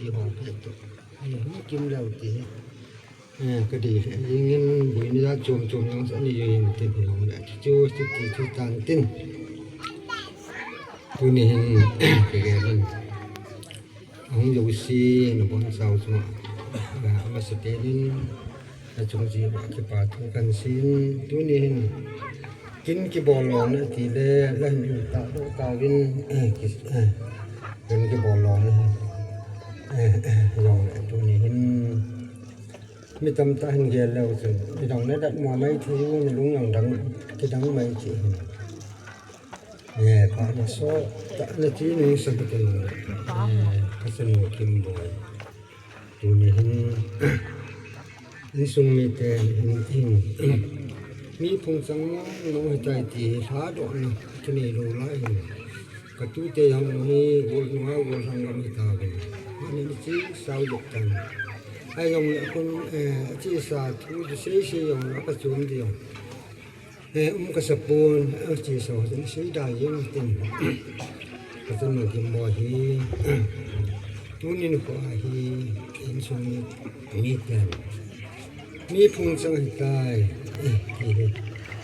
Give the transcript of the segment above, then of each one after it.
ທີ່ຫ້ອງເພດໂຕ ໃຫ້ຫຸ້ມກິນແລ້ວຕິ ເອີ ກະດີ ຍິງເງິນບຸຍນິຍາໂຈມໆ ຍັງສະນີ້ຢູ່ ເຫັນຕິພີ່ນ້ອງແຫຼະ ຈູຈຸຕິຈູຕານຕິນ ໂຕນີ້ເຫັນ ກະແກເຫັນ ອາຫົງໂຢຊີ ນະບອນຊາວສະມາ ອາມາສະເຕນິນ ອາຈົງຈີວະ ຄິປາທຸກັນຊິນ ໂຕນີ້ເຫັນ ກິນກິບໍລອງນະ ຕີແລ ແລະ ເຫັນຕາໂດຕາວິນ ເອີ ກິ ເອີ ກິນກິບໍລອງນະ ເອີ ເອີ ລອງນະ ໂຕນີ້ເຫັນ ມີຕຳຕາເຫັນແກ່ແລ້ວ ເຊິ່ງໄດ້ດັງໃນດັດໝໍໄມ້ທີ່ຢູ່ໃນລຸງຫຍັງດັງ ທີ່ດັງໄມ້ທີ່ເຫັນ ແມ່ພະນະໂສຕະນະຈີນຸງສະກະເຕັນ ເອີ ຄາສະໂນກິມບອຍ ໂຕນີ້ເຫັນ ອັນຊົງມີແຕ່ເຫັນ ເຫັນ ມີພົງສັງມອງມອງໃຫ້ໃຈຕີ ທາດອກນະ ທີ່ນີ້ໂລລາຍເຫັນ ກະຕູເຕຍັງມີໂກນຫົວໂກນສັງກຳເຮັດຕາເປັນ ອັນນີ້ຈີສາວຍົກຈັນ ອາຍົງເນຍຄົນ ເອີ ຈີສາທູເຊເຊຍົງ ອະປະຈຸມດຽວ ເອີ ອຸມກະສະໂປນ ເອີ ຈີສາວເຊດາຍົງເຕັມ ກະສະໜູກິມບໍ່ຮີ ຕູນິນຄວາຮີ ເອັນຊົງມີແກນ ມີພຸງສັງໃຫ້ຕາຍ ເອີ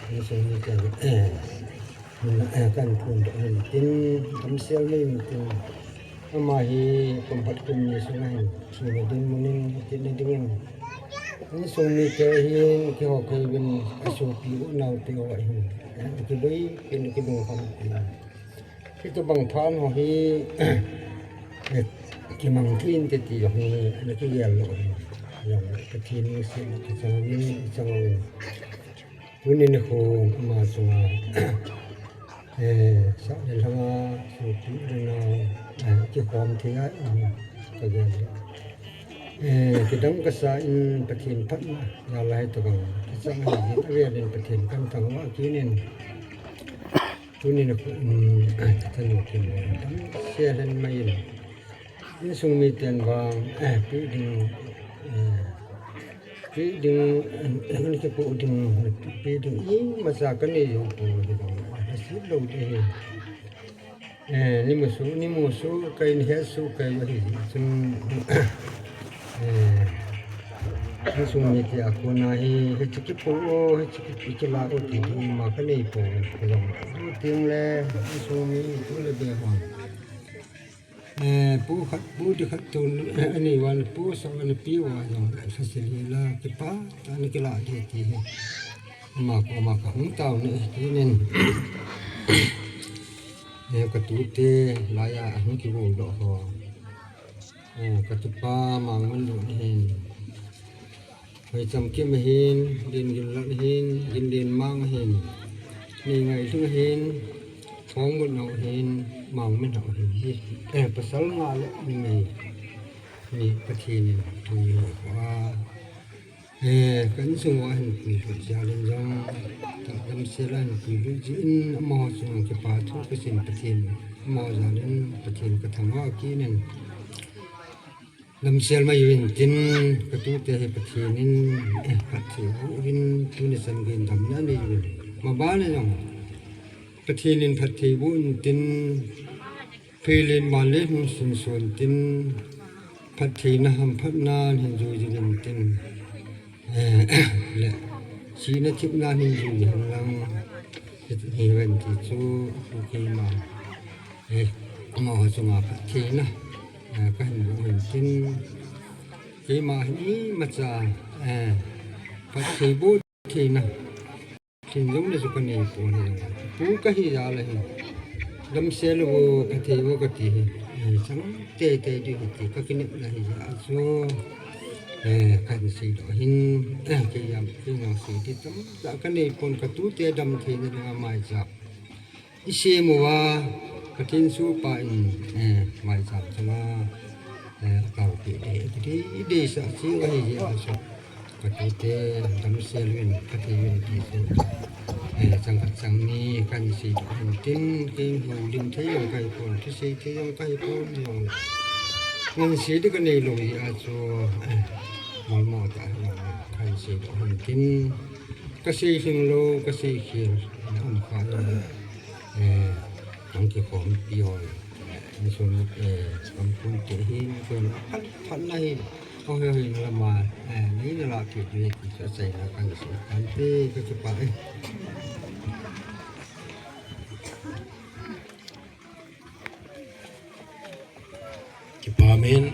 ເອັນຊົງມີແກນ ເອີ ມັນ ເອີ ກັນພຸນໂຕເອັນຕິນ ຄຳສຽວເລີຍຕິນ ອາມາຮີ ຄວາມພັດຄຸນມີສຸງໃຫ້ ທີ່ໃນດິນມື້ໜຶ່ງ ທີ່ໃນດິນ ອັນຊົງມີແກ່ເຫັນ ທີ່ຮອກເຄີຍເປັນອາໂສປີອຸນາວເປວໄວ້ ທີ່ໂດຍເປັນກິໂລຄຳປີ ທີ່ຕະບັງຜ່ານຫົວຮີ ທີ່ມັງທີນຕິຕິຫົວຮີ ອັນທີ່ວຽນໂລກ ຢ່າງກະທິນມີສິນ ທີ່ສັງມີສັງ ຢູ່ນີ້ນະໂຄມາສຸງາ ເອີ ສະເດນທະມາ ສຸຕິເດນາວ ເອີ ຈິຄອມເທຍະ ກະເວນ ເອີ ກິດັງກະສາອິນປະເທນພັດນະ ຍາລາຍຕະກັງ ກິສັງໃຫ້ຍິນອະເວນປະເທນກັນທັງວະກິນິນ ທຸນິນະໂຄມ ເອີ ທະນຸກິນ ເຊເລັນມາອິນ ອິນສຸງມີແຕນວາງ ເອີ ປີດຶງ ເອີ ປີດຶງ ເອີ ກິປູດຶງ ປີດຶງ ອີມາສາກະເນໂຍໂກ ລະສິໂລເດ ເອີ ນິໂມສຸ ນິໂມສຸ ໄກເຮສຸ ໄກວະຫິ ຊຸນ ເອີ ນິໂມສຸ ເມຕຕາ ໂຄນາຫິ ເຮຊິກິໂປ ເຮຊິກິໂປ ຈະລາໂອຕິ ມາຄະເນໂປ ຍອງ ເຕີງແລ ນິໂມສຸ ມີຕຸລະເບຫອນ ເອີ ປູຂັດ ປູດິຂັດຕຸນ ອັນນີ້ວັນ ປູສະວັນ ປີວາຍອງ ຊາຊິລີລາ ກິປາ ຕານິກິລາ ເດຕິ ມາໂກ ມາຄະ ຫຸງຕາວ ເນ ເນນ ເນ ກະຕູເຕ ລາຍາ ຫຸງກິໂກ ດອກ ເອີ ກະຕຸປາ ມາງມັນດຸເຫັນ ໄຫຈຳກິມເຫັນ ດິນກິນລັດເຫັນ ກິນດິນມາງເຫັນ ນີໄງທຸເຫັນ ທ້ອງບົນເອົາເຫັນ ມາງມັນເອົາເຫັນ ເອີ ປະສັນງາແລະ ນີໄງ ນີປະເທນນີ້ ທຸຍວ່າ ເອີ ກັນສຸງວາເຫັນປີລຸຈາເລັນຍອງ ຕະດຳເຊລາເຫັນປີລຸຈິນ ອະມະຫາສຸງ ກະປາທຸກະສິນປະເທນ ອະມະຫາຈາເລັນປະເທນ ກະທັງວາກີເນັນ ລຳເຊລມາຢູ່ວິນຕິນ ກະຕູເຕໃຫ້ປະເທນນິນ ເອີ ພັດເທບຸວິນ ຕູນິສັນວິນດຳນະນິວິນ ມາບານະຍອງ ປະເທນນິນພັດເທບຸວິນຕິນ ພີລິນມາລິນສຸນສວນຕິນ ພັດເທນະຫຳພັດນານເຫັນຢູ່ຢູ່ວິນຕິນ ເອີ ແລະ ຊີນະທິບນານເຫັນຢູ່ຢູ່ເທິງຫຼັງ ເຮັດໃຫ້ເວັນທີ່ຊູຜູ້ເຄີຍມາ ເອີ ມາຫາສຸງາພະເທນະ ເອີ ກະເຫັນຢູ່ເຫັນເປັນ ເຄີຍມາເຫັນອີມາຈາ ເອີ ພະເທບຸເທນະ ເຫັນຍົງໃນສຸກະເນໂປນະ ປູກະຫິຍາລະຫິ ດຳເຊລະໂວ ກະເທໂວກະຕິຫິ ເອີ ສັງເຕເຕດິຫິຕິ ກະກິນິລະຫິຍາໂຊ ເອີ ຄັນສີດອກຫິນ ເອີ ເຄຍາມເຄຍາມສີດິຕົງ ຈາກະເນໂປນ ກະຕູເຕດຳເທນະ ມາຍຈາກ ອິເຊໂມວາ ກະທິນຊູປາອິນ ເອີ ມາຍສາມສະມາ ເອີ ເກົາປີເດ ກະທິເດສະຊີວະຫິເຍອາສະ ກະຕູເຕ ດຳເຊລວິນ ກະທິວິນ ຕີສຸ ເອີ ສັງກະສັງນີ ຄັນສີເຫັນຕິນ ເກງຫູລິນເທຍອງໄກໂປນ ທິເສເທຍອງໄກໂປນ ຍອງ ເງິນສີດິກະເນໂລເຍອາໂຊ ເອີ ມອນມໍຕະ ຄັນສີເຫັນຕິນ ກະສີເຄງໂລ ກະສີເຄງ ອຳຄາ ເອີ ອັງກິຂອງປີອອຍ ມີຊົນ ເອີ ຄຳຄຸນເຈຫີນ ເພິ່ນ ໃນຂອງເຮົາເຫັນລະມາ ເອີ ໃນນະລະເຂດຢູ່ໃນທີ່ສະໃສລະກັນສຳຄັນເດ້ ກໍຈະປະເອີ ຈະປະເມັນ